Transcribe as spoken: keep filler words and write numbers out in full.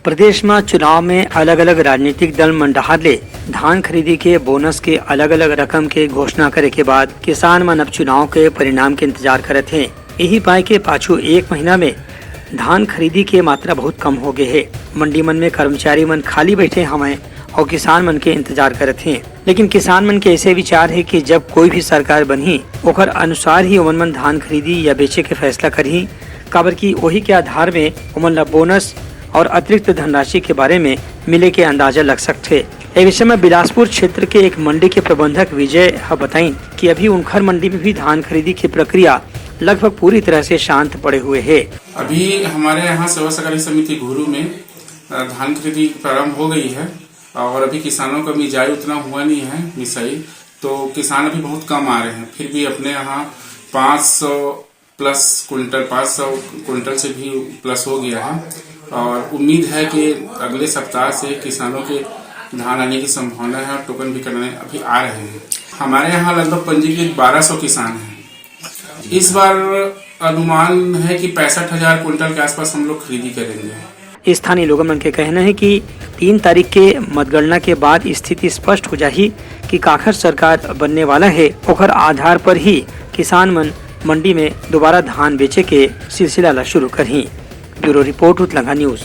प्रदेश म चुनाव में अलग-अलग राजनीतिक दल मन डहार ले धान खरीदी के बोनस के अलग-अलग रकम के घोषणा करे के बाद किसान मन अब चुनाव के परिणाम के इंतजार करत हें। यही पाए के पाछू एक महीना में धान खरीदी के मात्रा बहुत कम हो गए हे। मंडी मन में कर्मचारी मन खाली बैठे हवंय अउ किसान मन के इंतजार करत हें। लेकिन किसान मन के ऐसे विचार हे कि जब कोई भी सरकार बनही, ओकर अनुसार ही ओमन मन धान खरीदी या बेचे के फैसला करही, काबर कि ओही के आधार में ओमन ला बोनस और अतिरिक्त धनराशि के बारे में मिले के अंदाजा लग सकथे। ए विषय में बिलासपुर क्षेत्र के एक मंडी के प्रबंधक विजय ह बताइन कि अभी उनखर मंडी में भी धान खरीदी की प्रक्रिया लगभग पूरी तरह से शांत पड़े हुए हे। अभी हमारे यहाँ सेवा सहकारी समिति घुरू में, अ, धान खरीदी प्रारंभ हो गई है और अभी किसानों का मिजाई उतना हुआ नहीं है, मिसाई, तो किसान अभी बहुत कम आ रहे हैं। फिर भी अपने यहाँ पाँच सौ प्लस कुंटल, पाँच सौ कुंटल से भी प्लस हो गया है और उम्मीद है कि अगले सप्ताह से किसानों के धान आने की संभावना है और टोकन भी करने अभी आ रहे हैं। हमारे यहाँ लगभग पंजीकृत बारह सौ किसान हैं। इस बार अनुमान है कि पैंसठ हज़ार कुंटल के आसपास हम लोग खरीदी करेंगे। स्थानीय लोगन मन के कहना है कि तीन तारीख के मतगणना के बाद स्थिति स्पष्ट हो जाही कि काखर सरकार बनने वाला है, ओखर आधार पर ही किसान मन मंडी में दोबारा धान बेचे के सिलसिला ला शुरू करही। Bureau report, Utlanga news.